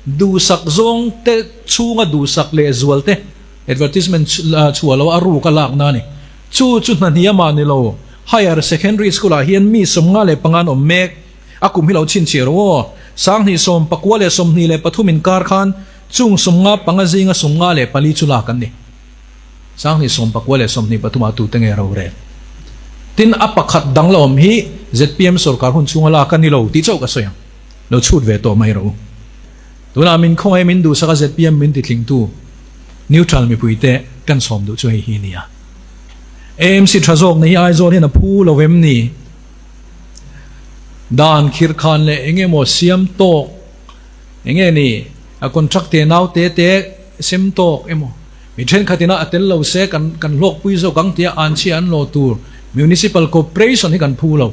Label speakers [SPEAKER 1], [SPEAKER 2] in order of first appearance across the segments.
[SPEAKER 1] Duhsak zawng te chhunga duhsak leh zual te advertisement chhuah loh a ruk a lakna a ni. Chu chu hna hniamah ni lo, Higher Secondary School ah hian mi 55 an awm mek. A kum hi lo chhinchhiah rawh aw. 2093 inkar khan chung 55 zinga 54 chu lak an ni. 2093 ah tute nge rorel? Tin, a pakhat dang la awm hi zpm sorkar hun chhunga lak a ni lo tih chauh ka sawi ang. Lo chhut ve tawh mai rawh u. Tunah min khawngaih min duhsak a zpm min titlingtu neutral mipuite kan sawm duh chu hei hi nia. AMC tha zawk na hi Aizawl hian a phu lo em ni? Dan khirhkhan leh eng emaw siam tawk eng nge ni a contract te nau te te sem tawk emaw mi thenkhat ina a tel lo se kan kan hlawkpui zawk ang tia an chhia an law tur Municipal Corporation hi kan phu lo.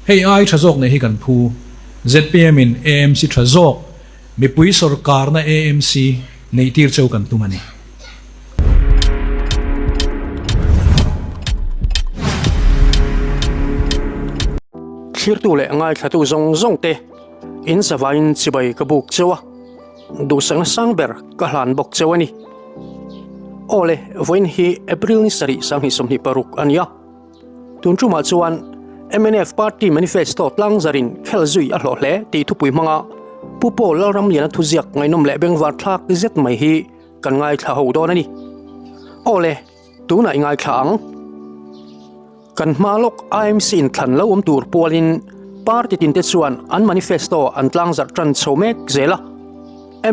[SPEAKER 1] Hei ai tha zawk nei hi kan phu. Zpm in AMC tha zawk mipui sawrkarna AMC neih tir cheu kan tum a ni.
[SPEAKER 2] Thlirtu leh ngaithlatu zawng zawng te in zavain chibai ka buk cheu a, duhsakna sang ber ka hlan bawk cheu a ni. Awle, vawiin hi April ni sarih 2026 a ni a. Tun tumah chuan mnf party manifesto tlangzarin khel zui a hlawh hle tih thupui hmanga Pu Paul Lalramliana thuziak ngaihnawm leh bengvar thlak zet mai hi kan ngaithla ho dawn a ni. Aw le, tunah i ngaithla ang. Kan hma lawk IMC inthlan lo awm tur pualin party tinte chuan an manifesto an tlangzarh tan chho mek zel a.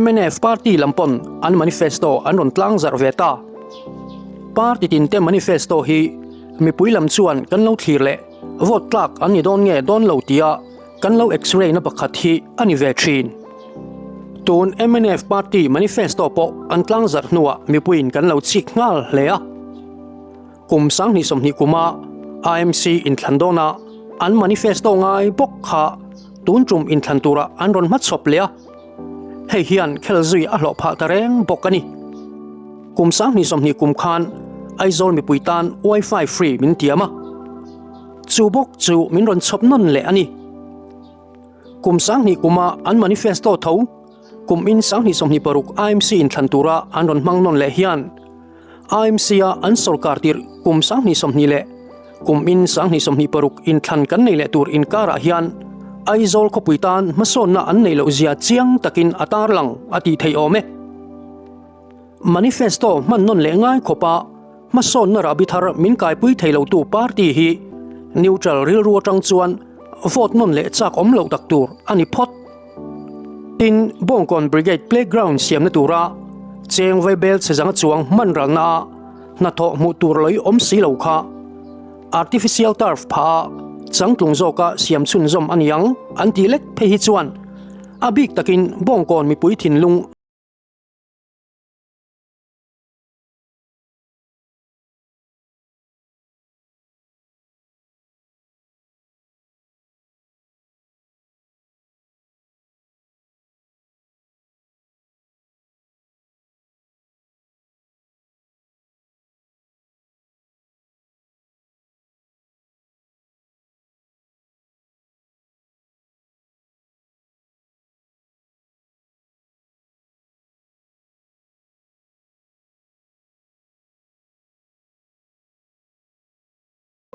[SPEAKER 2] Mnf party lam pawn an manifesto an rawn tlangzarh ve ta. Party tinte manifesto hi mipui lam chuan kan lo thlir leh vote tlak an ni dawn nge dawn lo tia kan lo x-ray na pakhat hi a ni ve thin. Tun mnf party manifesto pawh an tlangzarh hnuah mipuiin kan lo chik nghal hle a. Kum 2020 kuma IMC inthlan dawna an manifesto ngai bawk kha tun tum inthlan turah an rawn hmachhawp leh a. Hei hian khel zui a hlawh phah ta reng bawk a ni. Kum 2020 kum khan Aizawl mipui tan Wi-Fi free min tiam a, chu bawk chu min rawn chhawp nawn leh a ni. Kum 20 kuma an manifesto tho kum in 2026 IMC inthlan tura an rawn hmang nawn leh hian IMC-a an sawrkar tirh kum 2020 leh kum in 2026 inthlan kan nei leh tur inkarah hian Aizawl khawpui tan hmasawnna an neih loh zia chiang takin a tarlang a tih theih awm e. Manifesto hman nawn leh ngai khawpa hmasawnna rahbi thar min kaipui thei lotu party hi neutral rilru atang chuan vote nawn leh chak awm loh tak tur a ni phawt. Tin, Bawngkawn Brigade Playground siamna tura cheng vaibel chhe zanga chuang hman ralna a hnathawh hmuh tur lawih awm si lo kha artificial turf pha a changtlung zawka siam chhunzawm a ni ang an tih lek phei hi chuan a bik takin Bawngkawn mipui thinlung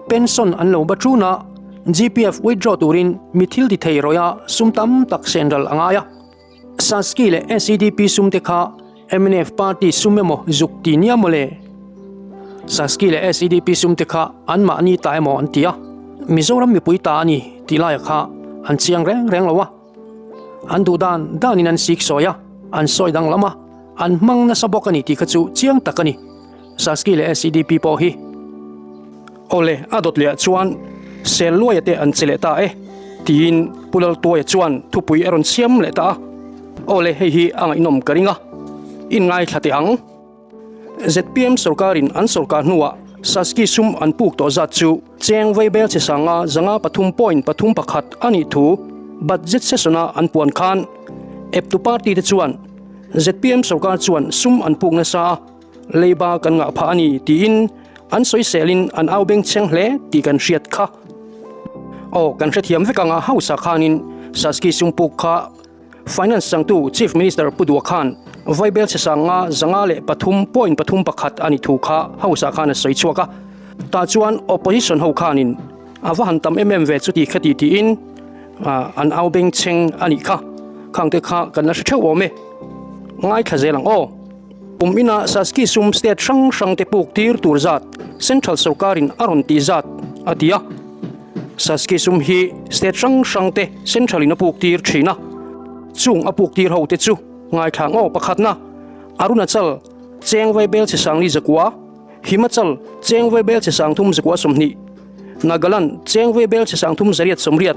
[SPEAKER 2] Pension an lo ba ṭun a, GPF withdraw turin mi thil ti thei rawih a sum tam tak sen ral a ngai a. Saski leh SEDP sum te kha mnf party sum emaw zuk ti nia maw le? Saski leh SEDP sum te kha anmahni ta emaw an ti a, Mizoram mipui ta a ni tih laia kha an chiang reng reng lo a. An duh dan danin an sik sawi a, an sawi danglam a, an hmang nasa bawk a ni tih kha chu chiang tak a ni. Saski leh SEDP pawh hi. Awle, a dawt leh ah chuan sel luaia te an che leh ta e, tiin Pu Laltuaia chuan thupui a rawn siam leh ta a. Awle, hei hi a ngaihnawm ka ring a, in ngaithla teh ang. Zpm sorkarin an sorkar hnuah Saski sum an puk tawh zat chu cheng vaibel che sanga zanga pathum point pathum pakhat a nih thu budget session-a an puan khan eptu party te chuan zpm sorkar chuan sum an puk nasa a, Leiba kan ngah phah a ni tiin an sawiselin an au beng cheng hle tih kan hriat kha. Aw, kan hrethiam vek anga hausa khanin Saski Sungpuk kha Finance changtu Chief Minister Pu Dua khan Vaibel chhe sanga 503 point pathum pakhat a nih thu kha House ah khan a sawi chhuak a. Tah chuan Opposition ho khanin a va han tam em em ve chuti khati tiin an au beng chheng a nih kha. Khangte kha kan la hre theuh awm e. Ngaithla zel ang aw. Kum ina Saski sum state hrang hrang te puk tir tur zat Central sorkarin a rawn tih zat a ti a. Saski sum hi state hrang hrang te Central in a puk tir thin a. Chung a puk tir ho te chu ngaithla ngaw pakhatna Arunachal Cheng Vaibel che Sangli zakua, Himachal Cheng Vaibel che 30 zakua 20, Nagaland Cheng Vaibel che 30 zariat 80,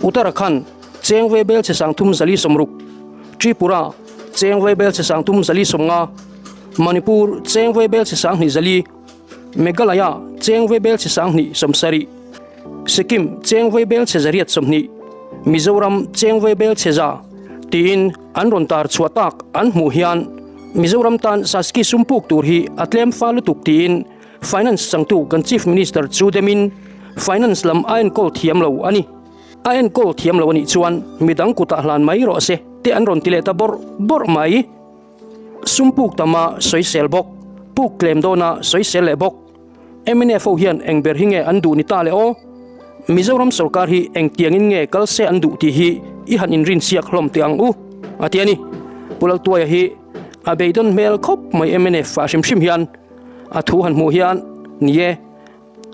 [SPEAKER 2] Uttarakhand Cheng Vaibel che 30 zali 60, Tripura Cheng Vaibel che 30 zali 50, Manipur Cheng Vaibel che 2 zali, Meghalaya Cheng Vaibel che 2 70, Sikkim Cheng Vaibel che zariat 20, Mizoram Cheng Vaibel che za tiin an rawn tar chhuah tak an hmuh hian Mizoram tan Saski sum puk tur hi a tlem fa lutuk tiin Finance changtu kan Chief Minister chu demin Finance lam a enkawl thiam lo a ni. A enkawl thiam lo a nih chuan midang kutah hlan mai rawh se te an rawn ti leh ta bawrh bawrh mai. Sum puk tama sawisel bawk, puk tlem dawna sawisel leh bawk. Mnf ho hian eng ber hi nge an duh ni ta le aw? Mizoram sorkar hi engtiangin nge kal se an duh tih hi i han inrinsiak hlawm teh ang u, a ti a ni. Pu Laltuaia hi a beidawn hmel khawp mai mnf ah hrim hrim hian a thu han hmuh hian ni e,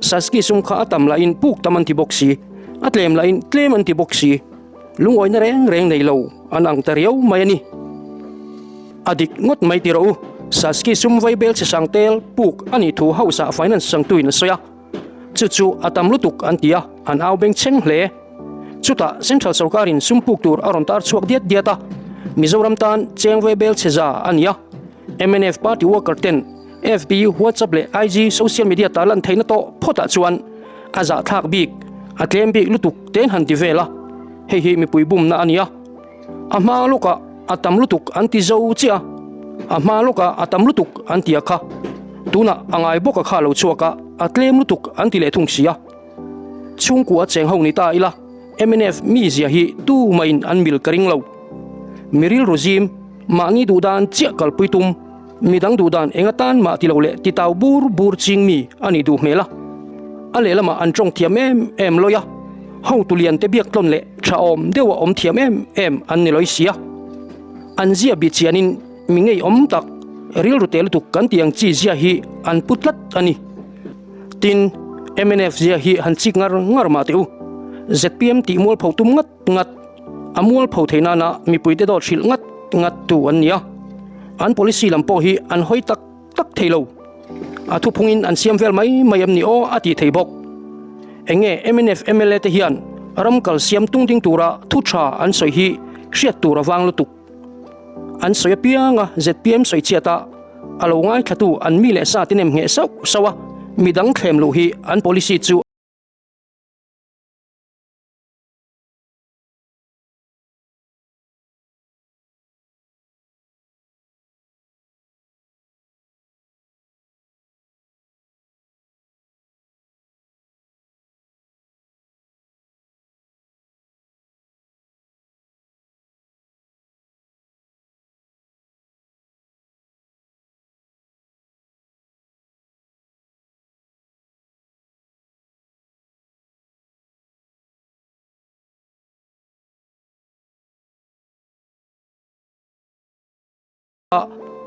[SPEAKER 2] Saski sum kha a tam lahin puk tam an ti bawk si, a tlem lahin tlem an ti bawk si, lungawina reng reng nei lo an ang ta riau mai a ni. A dik ngawt mai ti rawh u, Saski sum vaibel chhe sang tel puk a nih thu House ah Finance changtuin a sawi a, chu chu a tam lutuk an ti a, an au beng chheng hle. Chutah Central sorkarin sum puk tur a rawn tar chhuak diat diat a, Mizoram tan cheng vaibel chhe za a ni a, mnf party worker ten FB, WhatsApp leh IG social media tarlan theihna tawh phawtah chuan a zahthlak bik, a tlem bik lutuk te'n han ti vel a, hei hi mipui bumna a ni a. A hma lawkah a tam lutuk an ti zo chiah a, a hma lawkah a tam lutuk an ti a kha. Tunah a ngai bawk a kha lo chhuak a, a tlem lutuk an ti leh thung si a. Chhungkua cheng ho ni ta ila, mnf mizia hi tu mahin an mil ka ring lo. Mi rilru zim, mahni duhdan chiah kalpui tum, midang duhdan eng atan mah ti lo leh ti tau bur bur ching mi a nih duh hmel a. A lehlamah an tawng thiam em em lawi a, hotu lian te biak tlawn leh tha awm deuh a awm thiam em em an ni lawi si a. An zia bi chianin mi ngeiawm tak, rilru te lutuk kan tih ang chi zia hi an pu tlat a ni. Tin, mnf zia hi han chik ngar ngar mah teh u. Zpm tih mualpho tum ngat ngat, a mualpho thei nana mipuite dawt hrilh ngat ngat tu an ni a. An policy lam pawh hi an hawi tak tak thei lo. A thuphungin an siam vel mai mai em ni aw a tih thei bawk. Eng nge mnf mla te hian ram kal siam tung ding tura thu tha an sawi hi hriat tur a vang lutuk. An sawi apiang a zpm sawi chhiat a, a lo ngaithlatu an mi leh sa te nem ngheh sauh sauh a, midang thlem luh hi an policy chu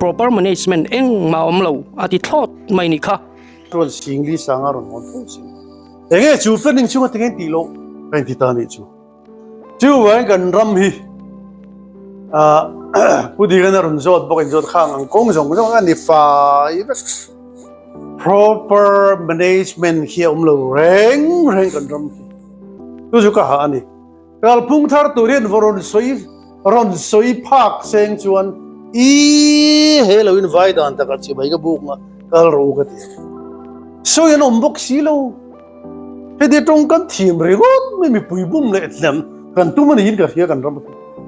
[SPEAKER 2] Proper management engmah awm lo a ti thlawt mai nih kha.
[SPEAKER 3] Chuan Singli sanga rawn hawn tho si. Enge chu planning chunga tinge tih loh ka inti ta nih chu. Chu vangin kan ram hi Pu Digan a rawn zawt bawk in zawt khang ang kawng zawng zawng a ni fai vek. Proper management hi a awm lo reng reng kan ram hi. Chu chu ka ha a ni. Kalphung thar tur hian va rawn sawi rawn sawi phak seng chuan i he lo in vai dan takah chibai ka buk nga kal rawh u ka ti a. Sawi an awm bawk si lo. Heti tawng kan thiam ringawt mai mipui bum leh hlem kan tum a niin ka hria kan ram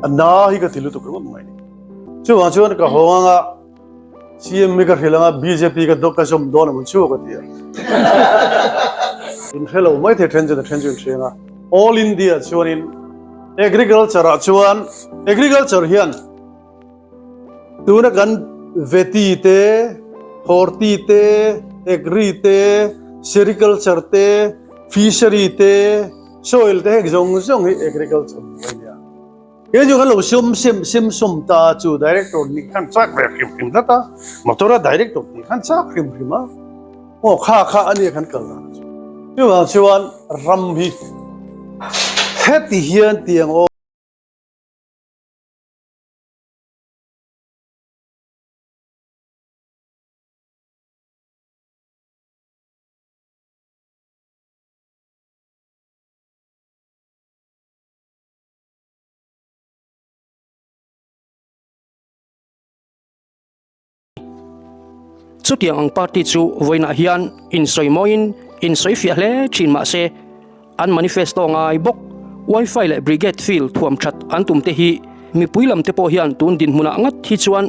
[SPEAKER 3] a na hi ka ti lutuk ringawt mai. Chuvang chuan ka haw anga CM hi ka hrilh anga bjp ka dawk ka zawm dawn ang chu ka ti a. In hre lo mai thei then chuan a then chu in hre anga All India chuanin. Agriculture ah chuan Agriculture hian tuna kan veti te, horti te, agri te, sericulture te, fishery te, soil te heng zawng zawng hi agriculture hnuai a nia. Kei chu kan lo sum sim sim sum ta chu director nih khan chak ve hrim hrim tlat a, motor a director nih khan chak hrim hrim a, aw kha kha a nia kan kal dan chu. Chuvang chuan ram hi heti hian tiang aw.
[SPEAKER 2] Chutiang ang party chu vawiinah hian insawi mawiin insawi fiah hle thin mah se, an manifesto ngai bawk. Wi-Fi leh Brigade Field thuam that an tum te hi mipui lam te pawh hian tun dinhmunah ngat hi chuan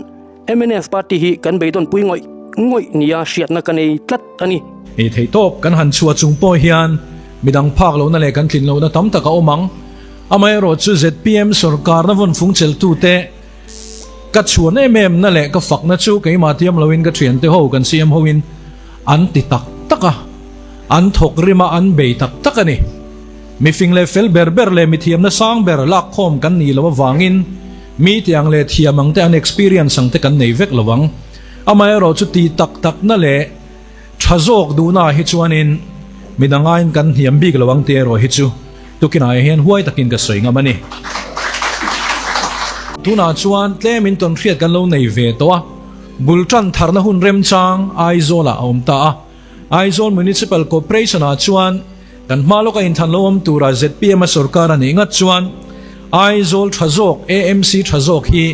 [SPEAKER 2] mnf party hi kan beidawnpui ngawih ngawih nia hriatna ka nei tlat a ni.
[SPEAKER 1] Ei theih tawp kan han chhuah chung pawh hian midang phak lohna leh kan tlin lohna tam tak a awm ang. Amaherawhchu zpm sorkarna vawn fung cheltute ka chhuan em em na leh ka fakna chu keimah tiam loin ka thiante ho kan CM hoin an ti tak tak a, an thawk rim a, an bei tak tak a ni. Mifing leh fel ber ber leh mithiamna sang ber lakkhawm kan nih loh avangin mi tiang leh thiam ang te an experience ang te kan nei vek lo ang. Amaherawhchu ti tak takna leh tha zawk duhnaah hi chuanin midang aiin kan hniam bik lo ang tih erawh hi chu Tukinah hian huai takin ka sawi ngam a ni. Tunah chuan tlemin tawnhriat kan lo nei ve tawh a, bul tan tharna hun remchang Aizawl-ah a awm ta a. Aizawl Municipal Corporation-ah chuan kan hma lawka inthan lo awm tura zpm-a sorkar a nih ngat chuan Aizawl tha zawk, AMC tha zawk hi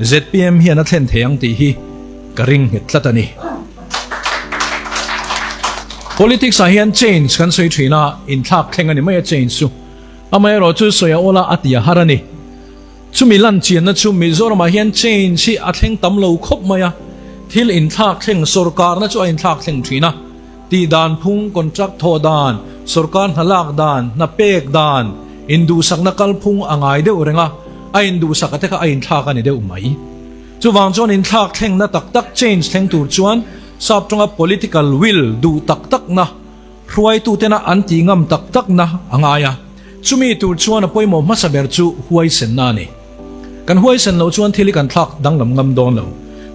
[SPEAKER 1] zpm hian a thlen thei ang tih hi ka ring nghet tlat a ni. Politics ah hian change kan sawi thin a, inthlak thleng a ni mai a change chu. Amaherawh chu sawi a awl a, a ti a har a ni. Chumi lan chianna chu Mizoram ah hian change hi a thleng tam lo khawp mai a, thil inthlak thleng sorkarna chu a inthlak thleng thin a, tih dan phung, contract thawh dan, sorkar hna lak dan, hna pek dan, induhsakna kalphung a ngai deuh reng a, a induhsak a te kha a inthlak a ni deuh mai. Chuvang chuan inthlak thlengna tak tak change thleng tur chuan sap tawnga political will duh tak takna, hruaitutena an tih ngam tak takna a ngai a. Chumi tur chuan a pawimawh hmasa ber chu huaisenna a ni. Kan huaisen loh chuan thil hi kan thlak danglam ngam dawn lo.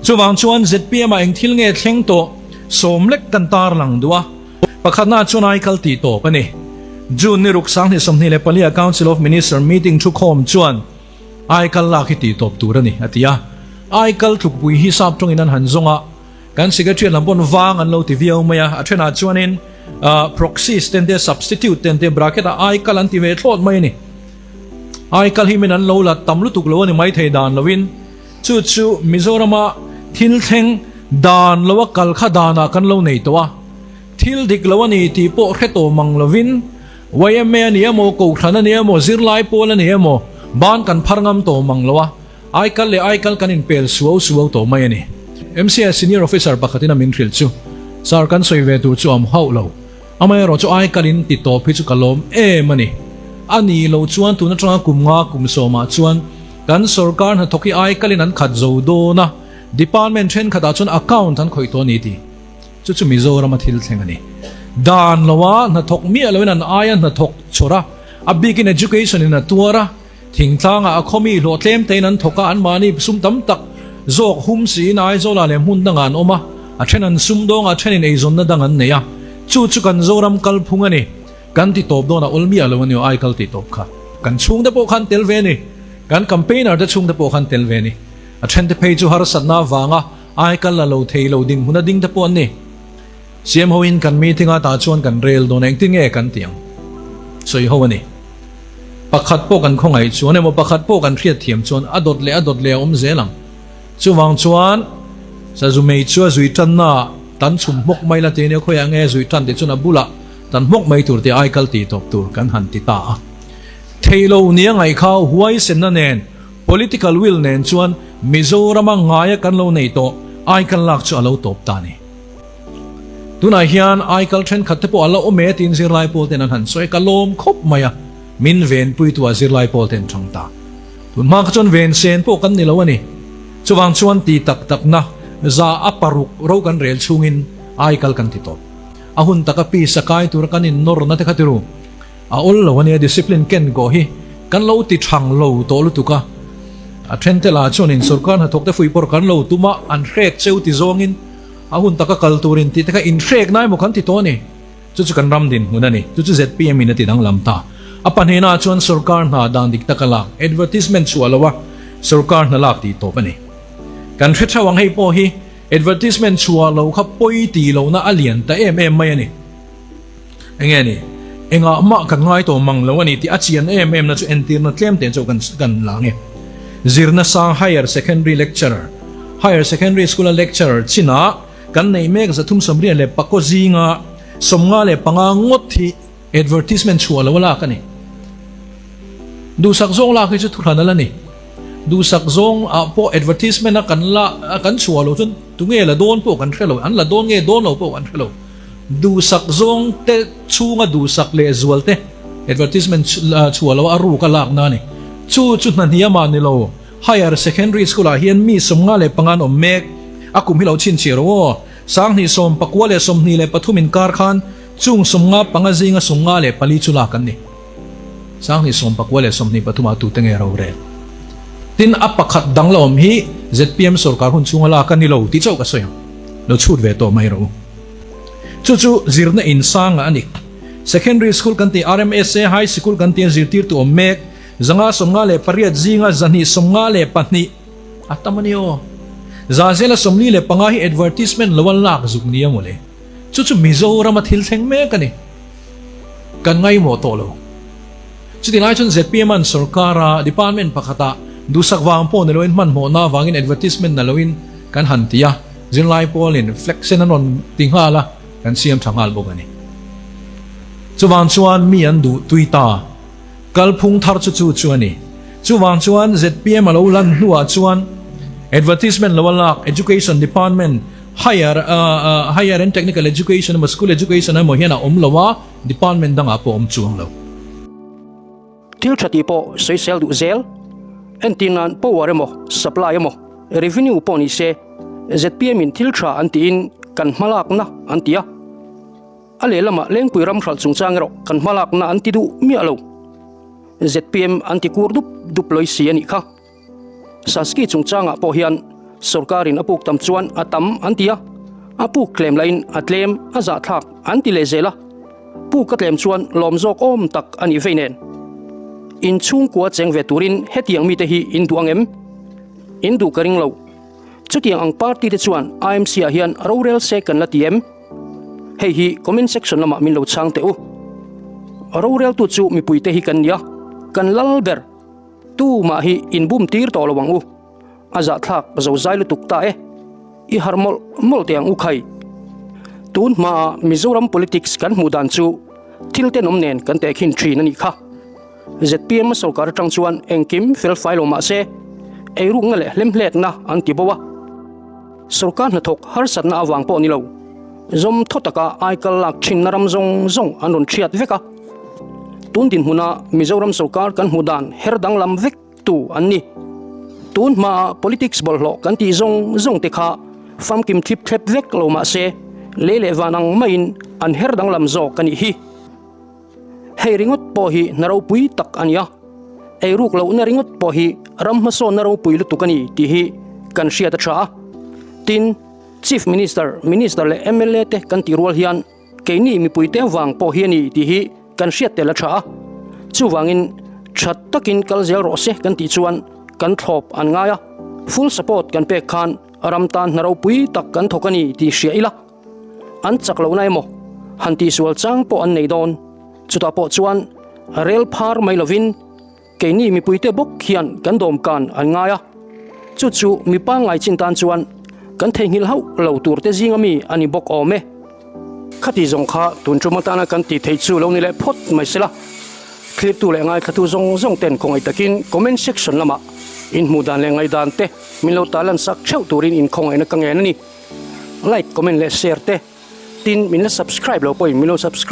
[SPEAKER 1] Chuvang chuan zpm ah eng thil nge thleng tawh sawm lek kan tarlang duh a. Pakhatna chuan aikal tih tawp a ni. June ni ruk 2024 ah Council of Minister meeting thukhawm chuan, Aikal lak hi tih tawp tur a ni, a ti a. Aikal tlukpui hi sap tawngin an han zawng a, kan secretary lam pawn vang an lo ti viau mai a, a thenah chuanin proxies ten te substitute ten te bracket ah aikal an ti ve thlawt mai a ni. Aikal hi min an lo la tam lutuk lo a ni maithei dan loin chu chu Mizorama thil thleng dan lo a kal kha danah kan lo nei tawh a, thil dik lo a ni tih pawh hre tawh mang lovin, YMA a ni emaw, Kohhran a ni emaw, zirlai pawl a ni emaw, ban kan phar ngam tawh mang lo a, aikal leh aikal kan inpel suau suau tawh mai a ni. MCA Senior Officer pakhatin a min hrilh chu, Sir kan sawi ve tur chu a awm hauh lo. Amaherawh chu aikal in ti tawp hi chu ka lawm em a ni. A ni lo chuan tun atanga kum nga kum sawmah chuan kan sorkar hnathawk hi aikalin an khat zo dawn a, Department thenkhatah chuan account an khawih tawh a ni ti. Chu chu Mizorama thil thleng a ni. Dan loa hnathawk miah loin an aia hnathawk chhawr a, a bikin education in a tuar a, thingtlangah a khawmi hlawh tlem tein an thawk a, anmahni sum tam tak zawk hum siin Aizawlah leh hmun dangah an awm a, a then an sumdawng a, a thenin eizawnna dang an nei a. Chu chu kan Zoram kalphung a ni. Kan ti tawp dawn a awl miah lo a ni aw, aikal ti tawp kha. Kan chhungte pawh khan tel ve a ni. Kan campaigner te chhungte pawh khan tel ve a ni. A thente phei chu harsatna avanga Ai kal la lo thei lo ding hmun a ding te pawh an ni. CM ho in kan meeting a tah chuan kan rel dawn engtin nge kan ti ang? Sawi ho a ni. Pakhat pawh kan khawngaih chuan emaw pakhat pawh kan hriat thiam chuan a dawt leh a dawt leh a awm zel ang. Chuvang chuan sazu mei chu a zui tanna ah tan chhum hmawk mai la ti ania khawiah nge zui tan tih chuan a bulah tan hmawk mai tur tih ai kal tih tawp tur kan han ti ta a. Thei lo nia ngaih kha huaisenna nen Political will nen chuan Mizorama ngaia kan lo nei tawh aikal lak chu a lo tawp ta a ni. Tunah hian aikal thenkhat te pawh a la awm e tiin zirlai pawl ten an han sawi a, ka lawm khawp mai a. Min venpuitu a zirlai pawl te an chang ta. Tun hma kha chuan ven sen pawh kan ni lo a ni. Chuvang chuan ti tak takna za a paruk ro kan rel chhungin ai kal kan ti tawp. A hun taka pisa kai tura kan innawrna te kha ti ru. A awl lo a nia discipline ken kawh hi kan lo ti thang lo tawh lutuk a. A then te lah chuanin sorkar hnathawk te fuihpawrh kan lo tum a, an hrek cheu ti zawngin a hun taka kal turin tih te kha inhrek na emaw kan ti tawh a ni. Chu chu kan ram dinhmun a ni. Chu chu zpm in a ti danglam ta. A pahnihna chuan sorkar hna dan dik taka lak, advertisement chhuah lo a sorkar hna lak tih tawp a ni. Kan hre theuh ang hei pawh hi advertisement chhuah lo kha pawi tih lohna a lian ta em em mai a ni. Enge ni? Engah mah kan ngai tawh mang lo a ni tih a chian em em na chu entirna tlem te chu kan kan la nge. Zirna sang Higher Secondary Lecturer, Higher Secondary School a lecturer chinah kan neih mek 384 zinga 55 ngawt hi advertisement chhuah lo a lak a ni. Duhsak zawng lak hi chu thuhran a la ni. Duhsak zawng ah pawh advertisement a kan la a kan chhuah lo chuan tunge la dawn pawh kan hre lo, an la dawn nge dawn lo pawh kan hre lo. Duhsak zawng te chhunga duhsak leh zual te advertisement chhuah lo a ruk a lak na a ni. Chu chu hna hniam ah ni lo, Higher Secondary School ah hian mi 55 an awm mek. A kum hi lo chhinchhiah rawh aw. 2019 le 23 inkar khan chung 55 zinga 54 chu lak an ni. 2019 leh 23 ah tute nge rorel? Tin, a pakhat dang la awm hi zpm sorkar hun chhunga lak a ni lo tih chauh ka sawi ang. Lo chhut ve tawh mai rawh u. Chu chu zirna insanga a ni. Secondary School kan tih RMSA High Sikul kan tih a zirtirtu awm mek 558 zinga 292 a tam a ni aw. 45% hi advertisement lo an lak zuk nia mawle. Chu chu Mizorama thil thleng mek a ni. Kan ngaimawh tawh lo. Chuti lai chuan zpm an sorkara department pakhatah duhsak vang pawh ni loin hmanhmawhna avangin advertisement na loin kan han ti a, zirlai pawlin flex sen an rawn ti nghal a, kan siam tha nghal bawk a ni. Chuvang chuan mi an duh tui ta. Kalphung thar chu chu chu a ni. Chuvang chuan zpm a lo lan hnuah chuan advertisement lo a lak Education Department Higher Higher and Technical Education emaw School Education emaw hian a awm lo a, Department dangah pawh a awm chuang lo.
[SPEAKER 2] Thil tha tih pawh sawisel duh zel. Entir nan power emaw supply emaw revenue pawh ni se zpm in thil tha an tiin kan hmalakna an ti a. A lehlamah Lengpui ram hralh chungchang erawh kan hmalakna an ti duh miah lo. Zpm an ti kur dup dup lawih si a nih kha. Saski chungchangah pawh hian sorkarin a puk tam chuan a tam an ti a, a puk tlem lahin a tlem a zahthlak an ti leh zel a, puk a tlem chuan lawm zawk awm tak a nih vei nen. In chhungkua cheng ve turin hetiang mite hi in duh ang em? In duh ka ring lo. Chutiang ang party te chuan IMC ah hian rorel se kan la ti em? Hei hi comment section lamah min lo chhang teh u. Roreltu chu mipuite hi kan nia, kan lal ber. Tu mah hi in bum tir tawh lo ang u. A zahthlak zo zai lutuk ta e. I harh mawlh mawlh teh ang u khai. Tun hmaa Mizoram politics kan hmuh dan chu thil tenawm nen kan tehkhin thin a nih kha. Zpm sorkar atang chuan engkim fel fai lo mah se eirukna leh hlemhletna an ti bo a. Sorkar hnathawk harsatna avang pawh ni lo, zawm thaw taka aikal lak thinna ram zawng zawng an rawn thiat vek a. Tun dinhmuna Mizoram sorkar kan hmuh dan her danglam vek tu an ni. Tun hmaa politics bawlhhlawh kan tih zawng zawng te kha famkim thlip thlep vek lo mah se, lei leh van ang maiin an her danglam zawk a nih hi. Hei ringawt pawh hi hna ropui tak a ni a, eiruk lohna ringawt pawh hi ram hmasawnna ropui lutuk a ni tih hi kan hriat a tha a. Tin, Chief Minister, Minister leh mla te kan tih rual hian keini mipuite vang pawh hi a ni tih hi kan hriat tel a tha a. Chuvangin tha takin kal zel rawh se kan tih chuan kan thlawp an ngai a, full support kan pek khan ram tan hna ropui tak kan thawk a ni tih hria ila. An chak lohna emaw han tihsual chang pawh an nei dawn. Chutah pawh chuan rel phar mai lovin keini mipuite bawk hian kan dawmkan an ngai a. Chu chu mi pangngai chin tan chuan kan theihnghilh hauh lo turte zinga mi a ni bawk awm e. Khati zawng kha tun tum atana kan tih theih chu lo ni leh phawt mai sela. Thlirtu leh ngaithlatu zawng zawng ten khawngaih takin comment section lamah inhmuh dan leh ngaihdan te min lo tarlan sak theuh turin inkhawngaihna ka ngen a ni. Like, comment leh share te tin min la subscribe lo pawhin min lo subscribe.